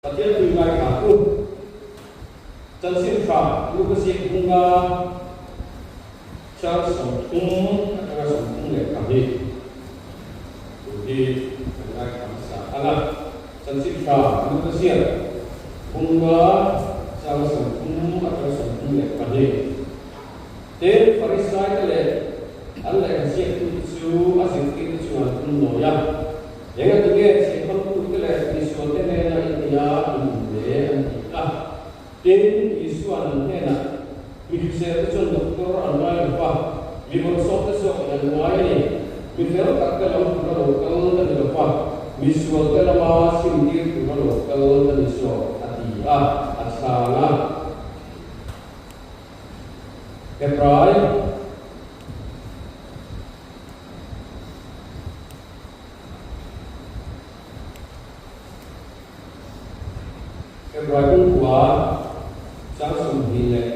Pathian tui ngaithla u. Chanchin tha Luka ziak bunga chang 30 atanga 32 thu hi kan ngaithla hmasa ang a. Chanchin tha Luka ziak bunga chang 30 atanga 32. Tin, Farisaite leh an lehkha ziaktute chu a zirtirte chuan an phun nawi a. Engatinge chhiahhmangtute leh misualte hnena in ei a, in um hle an ti a. Tin, Isua'n an hnenah, Mi hriselte chuan doctor an ngai lo va, mi bawrhsawmte zawkin an ngai a ni. Mi fel takte lam tura lo kal ka ni lo va, misualte lama simtir tura lo kal ka ni zawk, a ti a, a chhang a. Hebrai. Hebrai pumkua chang 27 leh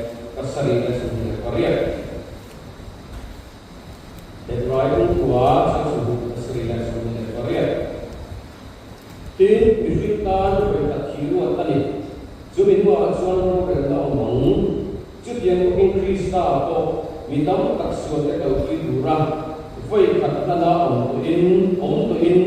28. Hebrai pumkua chang 27 leh 28. Tin, mihring tan vawikhat thi ruat a ni. Chumi hnuah chuan rorelna awm ang. Chutiang bawkin Krista pawh mi tam tak sualte kalpui tura vawi khat hlana awm tawhin awm tawhin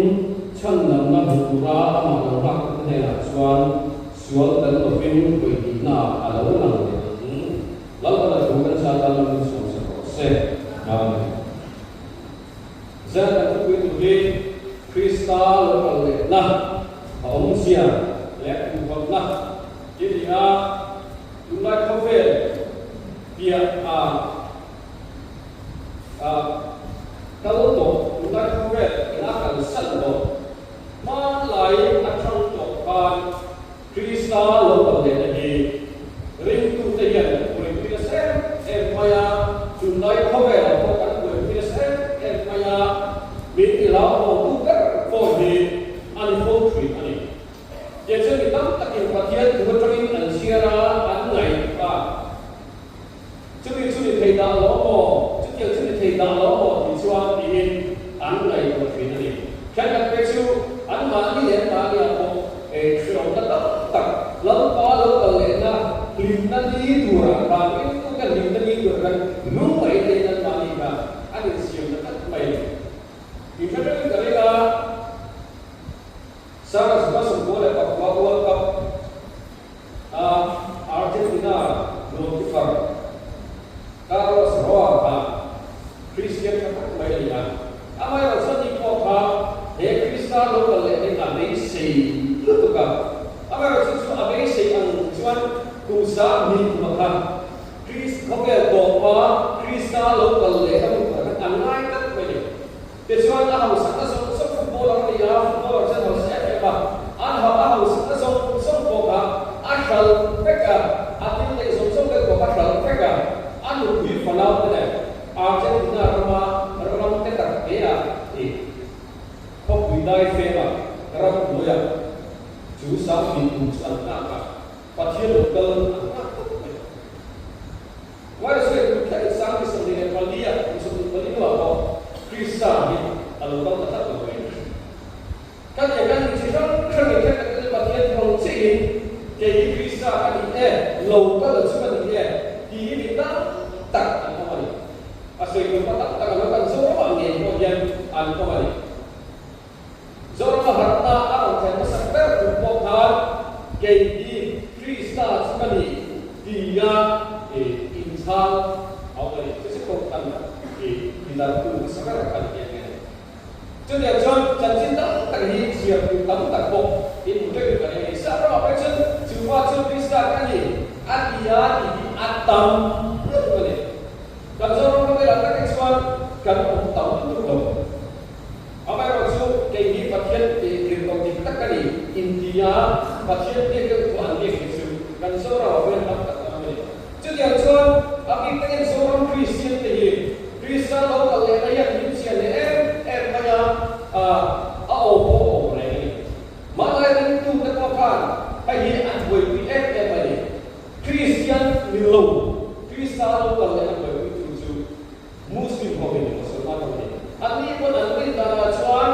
chhandamna hmu tura amah lo nghaktute hnenah chuan sual tel lovin vawi tihnaah a lo lang leh ang. Lalpana thu kan sa tan min sawmsak rawh se. Amen. Zan kan thupui tur hi Krista lo kal lehna a awmzia leh huhawtna i ni a. Tunlai khawvel piah a a kal tawh, tunlai khawvel ina kal san tawh, hmanlai atang tawh khan Krista lo kal lehna hi ringtute hian kan buaipui nasa em em mai a, tunlai khawvelah pawh kan buaipui nasa em em mai a, min ti hlauhawmtu ber pawh hi a ni fo thin a ni. Tiang chuan mi tam takin Pathian thu atangin an chhiar a, an ngaihtuah a. Chumi chu ni thei dah lo maw? Chutiang chu ni thei dah lo maw? Tih chuan tiin an ngaihtuah thin a ni. Thenkhat te chu anmahni leh anmahniah pawh hreawmna tam tak, Lalpa lo kal lehna hlimna ni turah khan, ringtu kan hlimna ni turah khan lungngaihna in anmahni kha an insiamna tlat mai a ni. Inhre rengin ka ring a. Sarah Zuma 99 World Cup a Argentina goalkeeper Carlos Roa kha Christian tha tak mai a ni a, amaherawh chuan ni pawh kha he Krista lo kal leh hi a beisei lutuk a, amaherawh chu chu a beisei ang chuan kum 20 kuma kha Krist khawvel tawpa Krista lo kal leh a hmuh kha an ngai tak mai a ni. Tichuan, a hausakna zawng zawng footballer a ni a, footballer chuan hausa em em a, an ha a hausakna zawng zawng pawh kha a hral vek a, a thil neih zawng zawng vel pawh kha a hral vek a, a nupui fanau te leh Argentina rama ram te tak te ah i khawpui dai fem ah ram hnuaiah chu sang kum chu an nghak a, Pathian lo kal an nghak tawp mai. Wise kum thleng 24 ah kum 24 hnuah pawh Krista hi a lo kal ta tlat lo mai. Kan eng an inchi hrang hrang in thenkhat te chu Pathian thawng chiahin kei hi Krista ka ni e, lo kal chu ka ni e tih hi mi tam tak an awm a ni. A sawi tur pa tam tak an awm kan Zoramah ngei pawh hian an awm a ni. Zorama harhna a rawn thlen hmasak ber tum pawh khan kei hi Krista chu ka ni tia inchhang a awm a ni. Chu chu Kohhran tidartu hmasa ber a ni nghe nghe a ni. Chutiang chuan chanchin tam tak hi chhiar tur tam tak pawh in hmu ṭeuh ka ring a ni. Sap ramah phei chuan chu pa chu Krista ka ni a ti a tih hi a tam lutuk a ni. Kan Zoram khawvelah tak hi chuan kan awm tam lutuk lo. Amaherawh chu kei hi Pathian tih tirh ko dik tak ka ni intia Pathian biak deuh thu an biak hi chu kan Zoram ah hian tam tak awm a ni. Chutiang chuan a bik takin Zoram Kristian te hi Krista lo kal leh na hian min chian leh em em mai a, a aw pawh a awm reng a ni. Mahni ringtu te pawh khan hei hi an buaipui em em a ni. Kristian ni lo Krista lo kal leh an buaipui tu chu Muslim ho hi Mosolman ho hi an ni pawn an rin danah chuan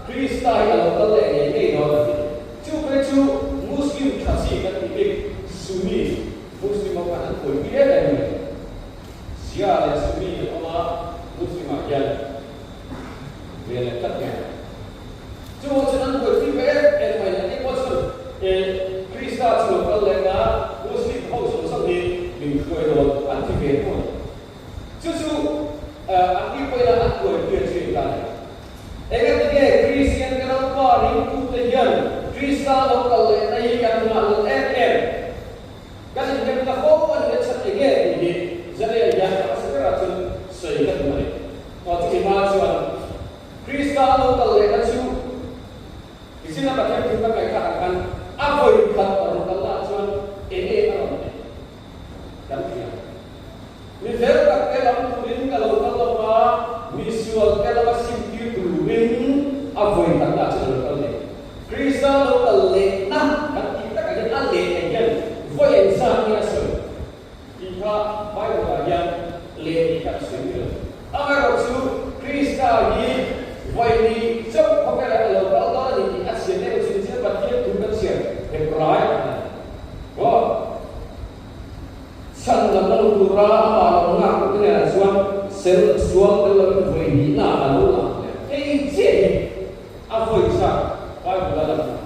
Krista hi a lo kal leh ngei ngei dawn a ti. Chu phei chu Muslim. Krista chu lo kal leh a, Muslim ho zawng zawng hi min hruai dawn an ti ve tawh a ni. Chu chu an ni pawhin an buaipui a chhuin ta a ni. Engatinge Kristian ka lalpa ringtute hian Krista lo kal lehna hi kan nghah lal em em? Kan inhnemna fo a ni a chhan enge tih hi Zania hian a hmasa berah chuan sawi ka duh a ni. Chumi hma chuan Krista lo kal lehna chu Nichin a Pathian thu ka ngaihthlak ang khan a vawi khat a rawn kal lah chuan enge a rawn tih kan hria. Mi fel tak te lam turin ka lo kal lo va, mi sual te lama sim tir turin a vawi khat lah chuan a lo kal leh. Krista lo kal lehna kan tih takah hian a leh ah hian vawi engzat nge a sawi tih kha Bible ah hian leh tih kha a sawi miah lo. Amaherawhchu Krista hi vawi ni chauh khawvelah a lo kal dawn a ni tih a chhiat em chin chin Pathian thu kan chhiat Hebrai a ni. Aw. Chhan lam a lu tura amah lo nghak tu te hnenah chuan sel sual tel lovin vawi hnihna a lo lang leh hei chiah hi a vawi chak Bible a lang a.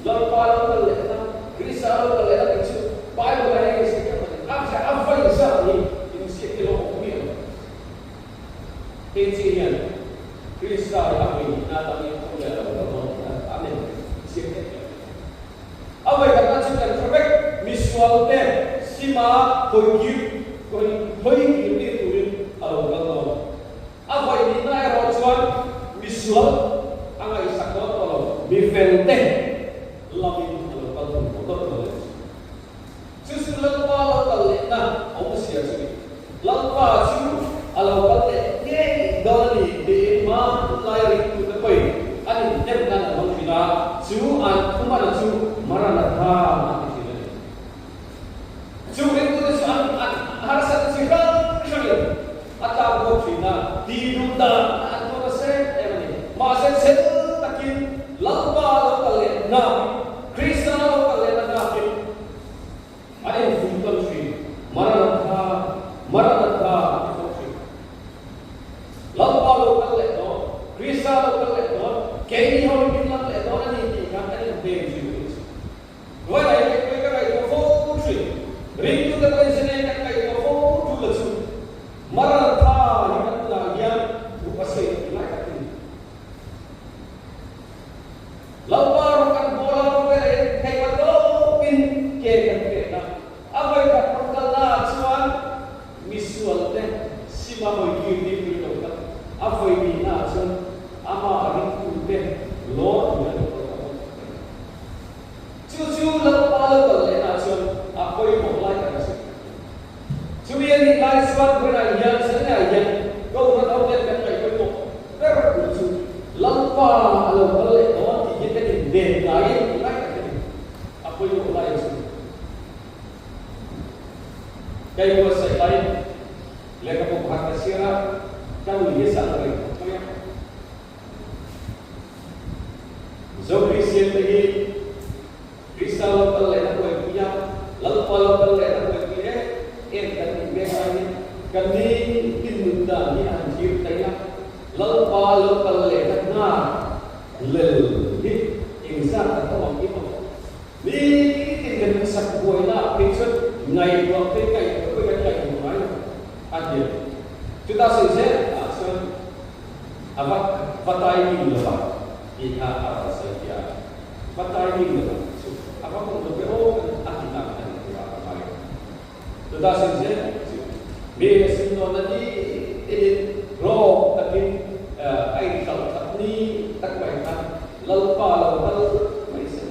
Lalpa lo kal lehna, Krista lo kal lehna tih chu Bible ah hian inziak em a ni. A a vawi zat hi inziak hi lo awm miah lo. Hei chiah hian Krista hi a vawi hnihna atangin khawvel a lo kal dawn tih a nem chiang em em. A vawi khatna chu kan hre vek, misualte sima hawikir hawikir tir turin a lo kal dawn. A vawi nihna erawh chuan misual a ngaihsak dawn tawh lo, mi felte lamin a lo kal thung tawh dawn lo le. Chu chu Lalpa lo kal lehna awmzia chu ni. Lalpa chu a lo kal leh ngei dawn a ni tiin hmanlai ringtute pawhin an inhnem nan an hmang thin a, chu an thumana chu Maranatha an ti thin a ni. Chu ringtute chu an an harsatna chi hrang hrangin a tlak bawk thin a, ti duh dan an tuar nasa em em a ni. Mahse chhel takin Lalpa a lo kal leh nakin, Krista a lo kal leh na nakin an infuih tawn thin. Maranatha, Maranatha an ti fo thin. Lalpa lo kal leh dawn, Krista lo kal leh dawn, keini ho hi min lam leh dawn a ni tih khan an inhnem thin a nih chu. Hnuaiah hian keipui ka ngaihtuah fo thin. Ringtute pawhin Zenei kan ngaihtuah fo thu la chu Maranatha hi kan tunah hian thu a sawi tih lai tak a ni. Lalpa rawng kan bawl a, khawvelah hian theihma tawpin ke kan pek a. A vawikhat rawn kalnaah chuan misualte sima hawikir tir tur lo kal. A vawi nihnaah chuan amah ringtute lawr tur a lo kal ta bawk a ni. Chu chu Lalpa lo kal lehna chuan a pawimawh lai tak a zir. Chumi a nih lai chuan vawiinah hian Zanah hian Kohhran ho ten kan ngaih pawimawh ber tur chu Lalpa a lo kal leh dawn tih hi kan inven ngaiin tih lai tak a ni. A pawimawh lai a zir. Kei buatsaih laiin lehkhabu pakhat ka chhiar a, ka nui hi sa ang reng khawp mai a. Zo Kristian te hi Krista lo kal leh na buaipui a, Lalpa lo kal leh na buaipui em em kan nih mek laiin kan ni tin nun dan hi a han thlir thei a, Lalpa lo kal leh na hna lel hi engzat kan awm ang em aw? Ni tin kan hmasak buaina ah phei chuan ngaihtuah phei ngaihtuah pawh kan ngaihtuah ngai lo a ti a. Chutah sawi zel ah chuan A va va timing lo va tih kha a rawn sawi fiah a, va timing lo va chu a va hun lo ve aw a ti tak a ni tura ka ngai a. Chutah sawi zel chu mi a sumdawnna ni tinin hlawk takin a inhralh that ni tak mai khan Lalpa lo kal mai se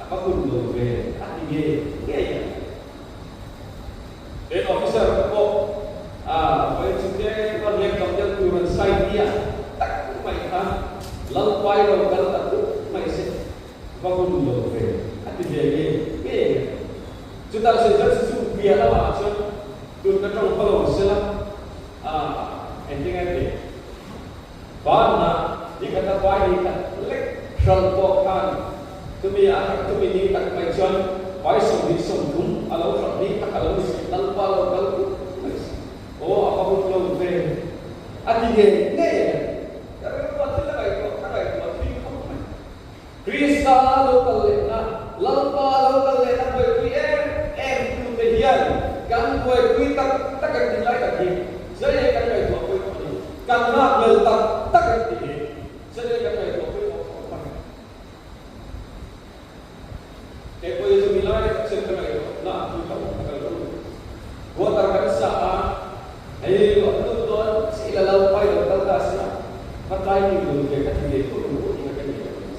a va hun lo ve a ti ngei ngei a. He officer pawh a vawi chu te rawn leng tam deuh tur an sign nia tak mai kha Lalpai lo kal ta tut mai se va hun lo ve a ti ve nge nge a. Chutah sawi chuan chu chu piah lamah chuan tun ka tawng khaw lo sela a engtin nge ti Banna ni khat a pai ni khat lek hral pawh khan chumi a khat chumi ni tak mai chuan pai 30 a lo hralh ni tak a lo ni si, Lalpa lo kal put mai si, aw a va hun lo ve a ti ngei ngei a ni. Ka rilru a thil a ngaihtuah ka ngaihtuah thui khawp mai. Krista. lo kal lehna, Lalpa lo kal lehna buaipui em em tute hian kan buaipui tak tak em tih lai tak hi zai kan ngaihtuah pawimawh a ni. Kan nghakhlel tak tak em tih hi zai kan ngaihtuah pawimawh khawp mai. Kei pawh hi chumi lai tak chuan ka ngaihtuahna a thu ta awm tak a lo. Water kan sa a, hei luah lut dawn chiah ila Lalpa i lo kal ta si a, va tlai ni lun ve ka ti ve khawp ang pawh tih ka nei lo a ni.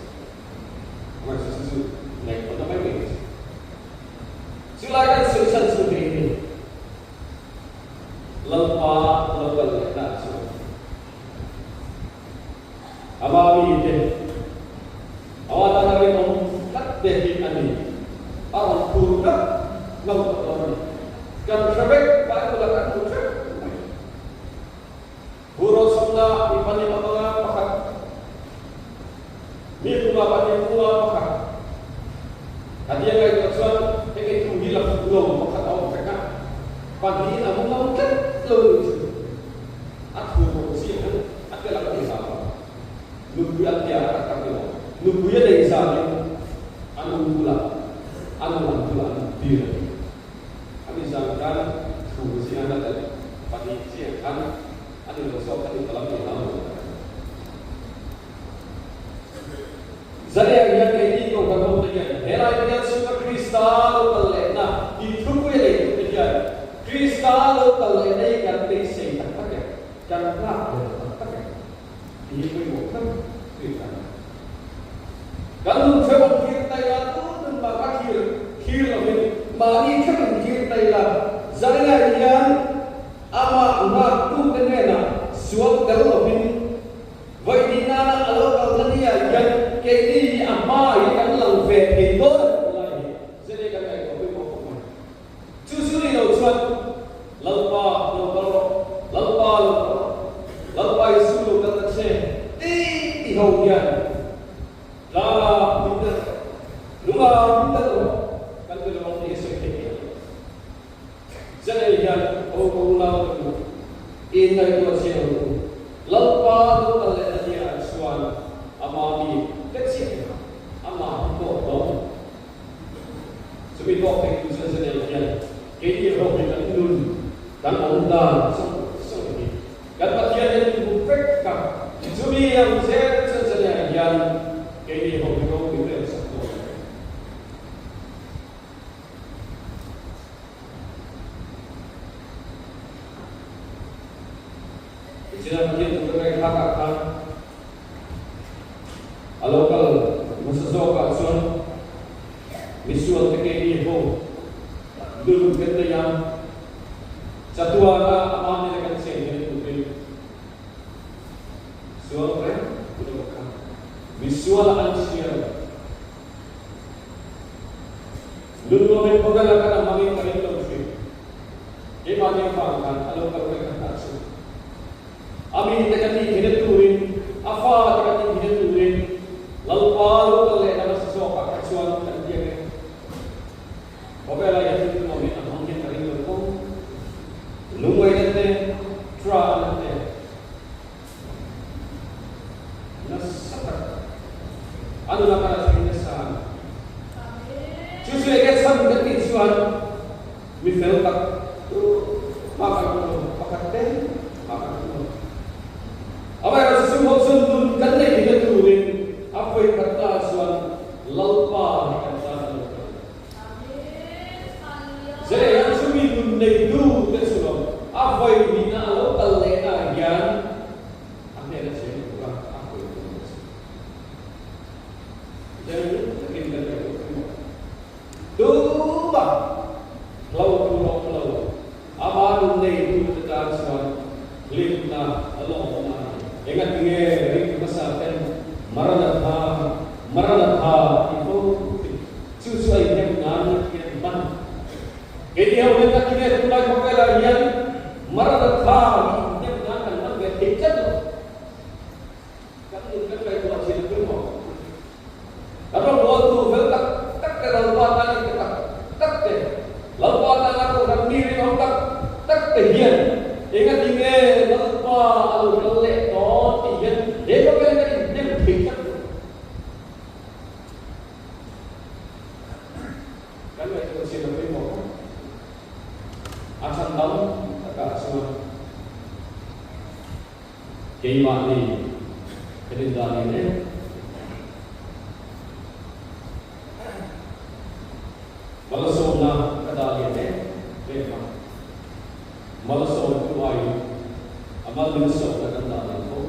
Amaherawhchu chu chu ngaihtuahna mai mai a ni. Chulai kan sawi chhan chu hei hi Lalpa lo kal lehna chuan Ama mite ama tana rinawm tlat te hi a ni. A rawn phur ngauh ngauh tawh dawn a ni. Kan hre vek, Bible-ah kan hmu theuh mai. Buro sawmna mi pahnih panga pakhat, mi kunga pahnih kunga pakhat. A tia ngaihtuah chuan heng thu hi la fuh lo pakhat a awm vek a, pahnihin a hmu ngam tlat lo ni chu. A thu rawh chiah ang a tel ang tih hlau a, nupui an tia a tak tak ni lo. Nupui a nei zanin a nu bulah a nu an bulah an tir a ni. A ni zan khan thu ziah an a tel pahnih chiah khan a ni lo zawk a ni ta lam tih hlau lo tak a ni. Zariah hian keini ko kan awm te hian he lai te hian chhunga Krista lo kal lehna tih thupui a nei duh te hian Krista lo kal lehna hi kan beisei tak tak em? Kan nghak ber tak tak em? Tih hi pawimawh tak tui kan a ni. Kan nun theuh an thlir tai la, tu nun mah kha thlir thlir lovin mahni theuh in thlir tai la, Zariah hian amah nghaktute hnenah sual tel lovin Vawi hnih nana a lo kal na nia hian keini hi a hma hi kan lang ve thei dawn a tih lai hi zirlai kan ngaihtuah pawimawh khawp mai. Chu chu ni lo chuan Lalpa lo kal rawh, Lalpa lo kal rawh, Lalpa Isu lo kal ta che ti ti ho hian tlanga min tel rawh, lunga min tel rawh kan ti lo ang tih a sawi theih miah lo. Zalei hian ho ko nau te u, in ngaihtuah chiang ang u. Lalpa lo kal leh na nia chuan ama mi te chiah te kha ama hi tawk lo. Chumi tawk thei tu chuan Zalei hian keini ho hi kan nun, kan awm dan zawng zawng hi kan Pathian hian min hmu vek a. Chumi ang zel chuan Zalei hian keini ho hi ro min rel sak dawn a ni. Tichuan Pathian thu ka ngaihthlak ah khan a lo kal hmasa zawk ah chuan misual te keini ho dun kan nei a, chatuan a ama nena kan cheng hian turin sual reng lo kha misual a an chhiar. Lunnuamin khawvel a kan amangin ka ring lo thin. Keimahni avang khan a lo kal reng a hnah chu. A mite ka tih thina turin, a fate ka tih thina turin Lalpa lo kal leh na nasa zawkah kha chuan kan biak e. Khawvela hian lunnuamin a hmang hian ka ring lo fo. Lungngaihna te, trahna te, Nasa tak a nuna kal a thleng nasa a ni. Chu chu enge chhan kan tih chuan mi fel tak tu mah kan awm lo, pakhat te mah kan awm lo. Amaherawhchu chu ho chuan nun kan neih theihna turin a vawi khat ta chuan Lalpa hi kan tan a lo kal. Zeh hian chumi nun neitu te chu lo a vawi hnihna a lo kal lehna ah hian a hnena cheng tura a hawi tur a ni. Zeh nung takin kan ngaihtuah thei maw? Tumah hlo tur a awm lo, ama nun neitu te tan chuan hlimna a lawmna a ni. Engatinge ring hmasa ten Maranatha, Maranatha tih fo thin? Chu chu a inhnem nan na khian hman. Keini ho hian na kine tunlai khawvelah Kan ngaihtuah chian a pawimawh khawp. A chhan dang takah chuan keimahni kan indah lian em. Malsawmna ka dah lian em em a, malsawm tu aiin a mal min sawmna kan dah lian fo.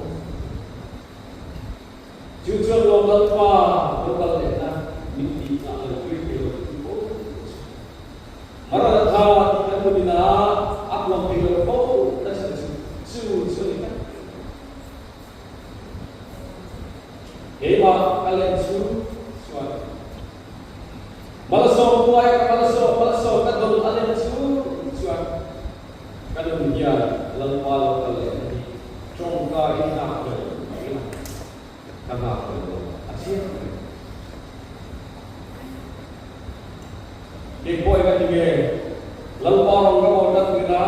Chu chuan lawm Lalpa lo kal lehna min tih nghah lo pui thei lo tih fo chu. Maral tha tih kan hmun ina a huam thei lo fo na chhan chu chu chu a ni vek. Keimah ka len chu chuan Malsawm kuai ka malsawm malsawm ka dawn a len chu chuan ka nun hian Lalpa lo kal lehna hi tawngka in nghak hlel mai la, ka nghak hlel lo a chiang mai. Kei pawh enga tinge Lalpa rawng ka bawl tan tir a,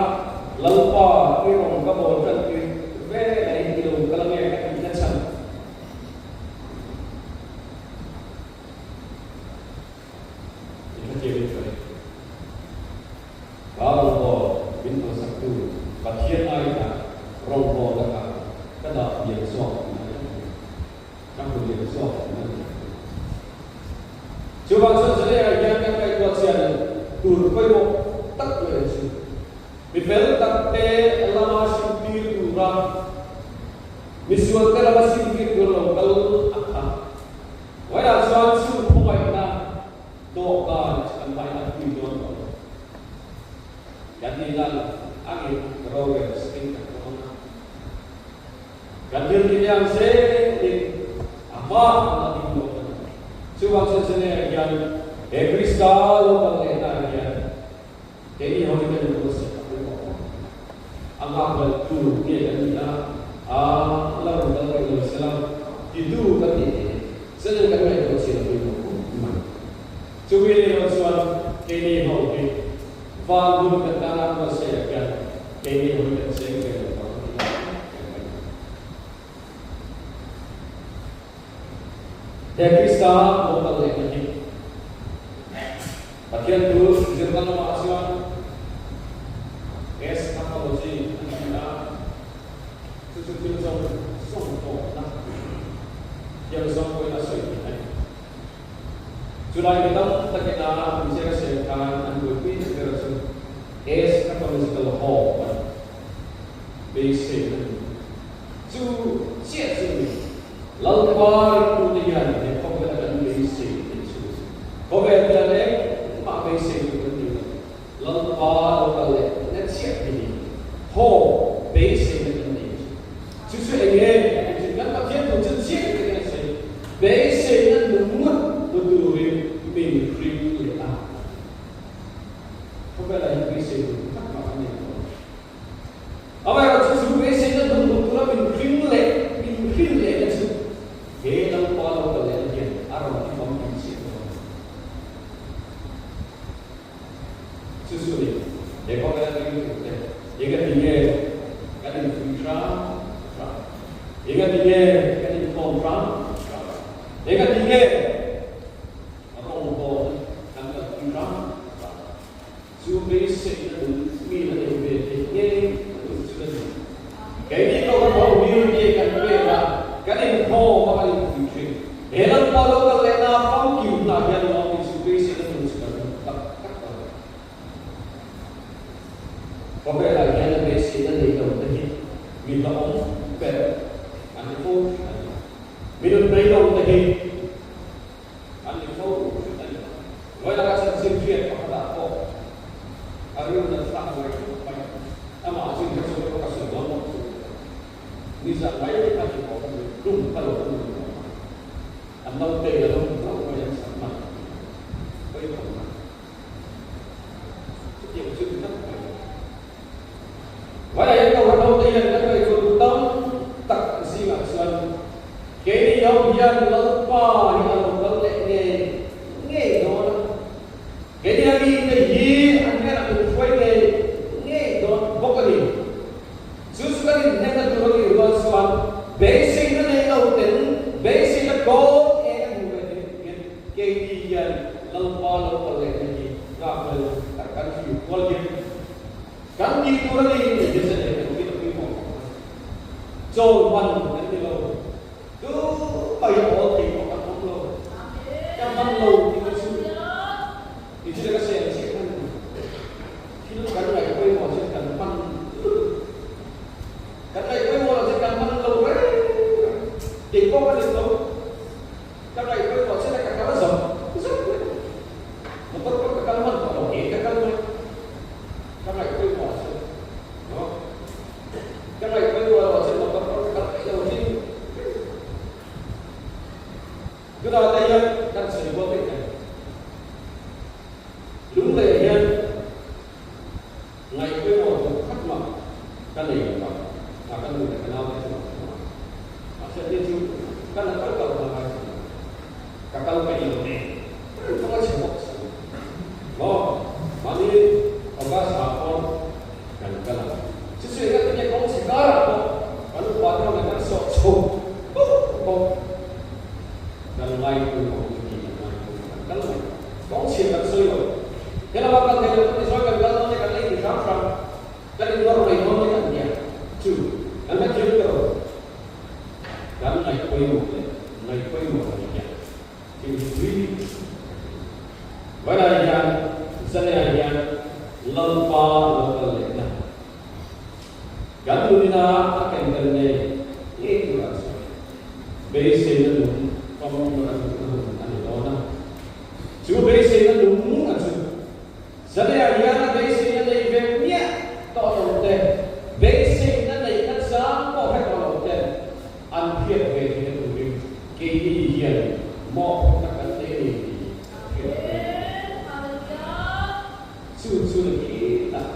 Lalpa i rawng ka bawl tan tir ve leh in i lo kal ange ka tih na chhan. I hrethiam in ka ring. Ka rawngbawl min kalsaktu Pathian aina rawngbawl lakah ka dah lian zawk tihna a ni. Ka hmu lian zawk tihna a ni. Chuvang chuan Zaleah hian kan ngaihtuah chian tur pawimawh tak mai chu mi fel takte lama simtir tura misualte lama simtir tur lo kal a kha. Vaiah chuan chu khawngaihna dawhkan chu kan hmain a pui dawn tawh lo. Kan nihna angin rorel sakin kan awm ang a. Kan thil tih ang zelin a hma an la ding dawn a ni. Chuvang chuan Zene hian he Krista lo kal lehna ah hian keini ho hi kan inruatsak a pawimawh khawp mai. A nghakhlel tur nge kan ni a, a la rawn kal rih lo sela titu kan nih theih hi Zene kan ngaihtuah chian a pawimawh khawp mai. Chumi ni lo chuan keini ho hi Van hun kan tan a ruatsaih ah hian keini ho hi kan cheng ve lo vang tih a kan ngaih. He Krista lo kal lehna hi Pathian thu zirna lamah chuan eschatology an ti a, chu chu thil zawng zawng tawpna thiam zawng pawhin a sawi theih a ni. Chulai mi tam takin a inziak a siam khan an buaipui na ber chu eschatological hope a ni. Beisei a ni. Chu chiah chu a ni. Lalpa ringtute hian he khawvela kan beisei theih chu khawvel hian engmah beisei tur kan ni lo. Lalpa lo kal leh na chiah hi ni. Hope, beiseina kan nei chu. Chu chu eng nge? Engtin kan Pathian thu chu chiang takin a sawi. Beiseina nung hmu turin min hring leh a. Khawvelah hian beisei tur tak mah kan nei tawh lo. Amaherawhchu chu beiseina nung hmu tura min hring leh min hrin lehna chu he Lalpa lo kal lehna hian a rawn ti famkim chiah dawn a ni. Chu chu ni, he khawvela ringtu te, engati nge kan infuih hram hram? Engati nge kan inkhawm hram hram? Engati nge rawngbawlna kan kalpui hram hram? Chu beiseina nun mi la nei ve theih ngei tur chu a ni. Keini Kohhran ho mi nge kan pek a, kan inkhawm a kan infuih thin. He Lalpa lo kal lehna famkim hunah hian lawm in chu beiseina nun chu kan hmu tak tak lo. Khawvelah hian a beiseina nei lo te hi mi hlauhawm ber an ni fo thin a ni. Mi nun beidawng te hi An ni fo hrim a ni. Vawilah ka chanchin hriat pakhatah pawh a rilru nat thlak ngai khawp mai. Amah chin kha chu ka sawi dawn bawk chu. Nizan mai kha ni pawh ka nui hlum ka lo hlum ni pawh kha. An naute a lo hmu hlauh mai an chhan hman. Pawi khawp mai. Chutiang chu ni tak mai. Vaiah hian Kohhran hote hian kan ngaihtuah duh tam tak zingah chuan keini ho hian Lalpa hi a lo kal leh ngei ngei dawn a, keini a mite hi an hnenah min hruai ngei ngei dawn bawk a ni. Chu chu kan inhnenna tur a nih rual chuan beiseina nei lo ten beiseina kawng eng a hmuh ve theih turin keini hian Lalpa lo kal lehna hi. Nghak lo tak kan thlir kual hian kan tih tur a ni tih hi zet leh kan thil a pawimawh khawp mai. Chaw man kan ti lo, tu mai awl thei pawh kan awm lo, ka hman lo tih te chu ti chu ka sel chiah khan thil kan ngaih pawimawh chuan kan hman lutuk, kan ngaih pawimawh loh chuan kan hman lo reng reng, kei pawh ka ni tho. Ka ngaihtuah tawh che na ka kal zawk zawk mai. Motor pawh ka kal hman tawh lo, ke ka kal mai. Ka ngaihtuah tawh che no. Ka ngaihtuah tawh che motor pawh ka kal peih lo thin. Tunah te hian kan sawi kual peih thei. Lunglei hian ngaihtuah duh khat mah ka nei lo va, a ka nu leh ka nau te chu an awm a. Mahse ni chu ka la kal kal hma ngai thung lo. Ka kal peih lo nen reng kawng a chhe bawk si. Maw? Mahni August ah pawh kan kal a. Chu chu engati nge kawng chhe karah pawh kan upa te ho nen kan sawh chho bawk bawk. Kan ngaihtuah awm chu ni kan ngaihtuah kan kal mai. Kawng chhia kan sawi lo. He lama kal thei lo kan ti sawi kan kal dawn e kan la inti hrang hrang. Kan inlawr mai dawn e kan tia chu kan la thiam ber lo. Kan ngaih pawimawh leh ngaih pawimawh lo hian thil hi tui ka ti. Vawilah hian Zaleah hian Lalpa lo kal lehna kan nunina a ken tel ngei ngei tur an sawi. Beiseina nung pawm a duhna hun a ni dawn a. Chu beiseina nung a chu Zaleah hian a beiseina nei ve miah tawh lo te, beiseina neihna chang pawh hre tawh lo ten an hriat ve theihna turin keini hian mawhphurhna kan nei a ni tih hriat a pawimawh a ni. Chu chu na khi tak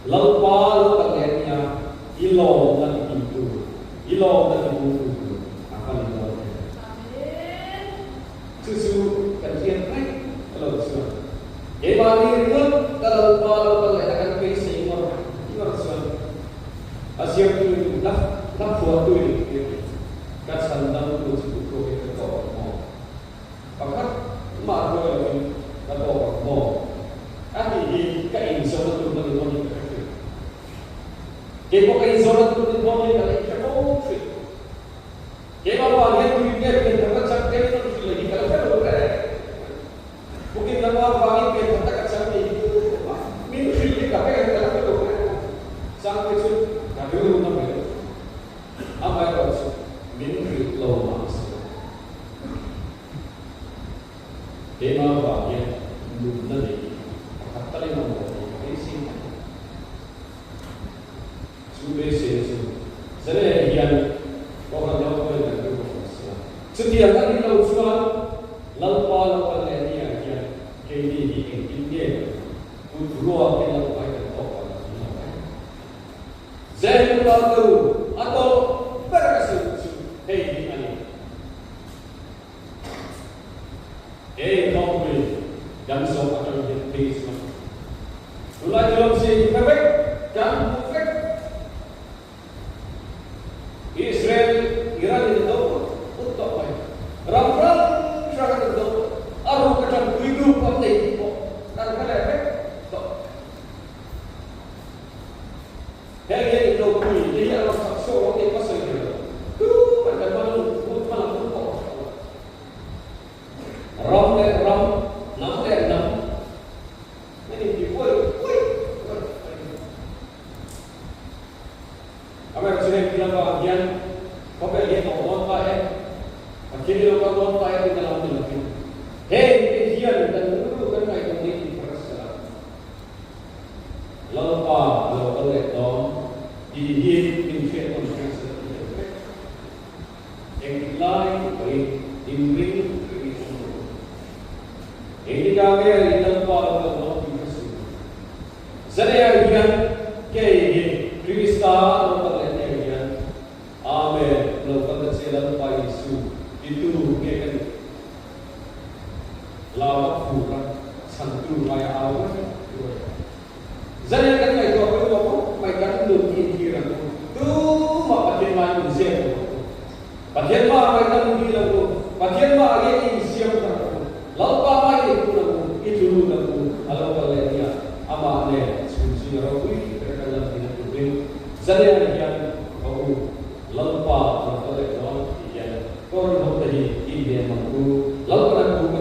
Lalpa lo kal leh nia i lawmna ti kimtu, i lawmna ti pungtu tur a va ni dawn em? Chu chu kan hriat reng a lo chuan keimahni ringawt ka Lalpa lo kal lehna kan beisei ngawr ngawr chuan a ziaktu in hla hla phuahtu in tir ka chhan dangtu chu duhtawkin ka tawk ang maw? Pakhat mah ruai lovin ka tawk ang maw? A tih hi ka inzawhna tur na ni dawn in ka hre thin. Keipawh ka inzawhna tur ni dawn in ka la inhre fo thin. Keimah vang hian tui nge pian thar ka chang te min rawn hrilh leh hi ka la hre lo reng mai. Bukin lamah vangin pian thar ta ka chang tih hi tumah min hrilh hi ka hre ka la hre lo reng mai. Chang te chu ka rilru na mai lo. Amaherawhchu min hrilh lo mah se. Keimah vang hian nunna nei pakhat talin a awm tih ka beisei mai. Chu beiseina chu Zaleh hian Kohhran lo pawhin kan ring bawk ang sia. Chutiang a nih loh chuan Lalpa lo kal leh niah hian keini hi engtin nge kan awm? Kut ruakin Lalpa hi kan tawk ang tih lo em? Zehnu Laltu a tawp ber ka sawi chu hei hi a ni. Hei Thawkpui kan zawh atang hian phei chuan tunlai thil awmzia hi hre vek, kan hmu vek. Israel Iran in do ut ut tawh mai. Ram hrang hrang an in do tawh. A ruk atang puitu pawh an nei tih pawh kan hre leh vek tawh. Heng hian indopui te hi a rawn chak chhuak lo tih ka sawi thei lo. Tumah kan hma lut hun hma lam hun pawh ka hre lo. Ram leh ram, hnam leh hnam an inti buai buai buai mai a ni. Amaherawhchu heng thil avang hian khawvel hi a tawh dawn ta e, Pathian hi lo kal dawn ta e tih na lam ni lovin heng te hian kan rilru kan ngaihtuah mai tih kha ka hre lo. Lalpa a lo kal leh dawn tih hi min hriat nawn hriat se ka ti deuh vek. Engtik lai pawhin inring rengin awm rawh u. Engtikah nge Lalpa a lo kal dawn tih hre suh. Zaneiah hian kei hi Krista lo kal leh hmel hian Amen lo kal ta che Lalpa Isu titu nge ka nih? Lava khura chhantu ngaia au reng tur a ni. Zanin kan ngaihtuah pawimawh khawp mai kan nun hi inthlir ang u. Tumah Pathian mai nun zep lo ang u. Pathian hmaah ngaihdam ni lo u. Pathian hmaah nge i insiam thar ang u. Lalpa hmai i inpun ang u, i tlu lut ang u, a lo kal. January hian ka u Lalpa a lo kal leh dawn tih hian Kawrhawte hi i hnem ang u. Lalpan a ku.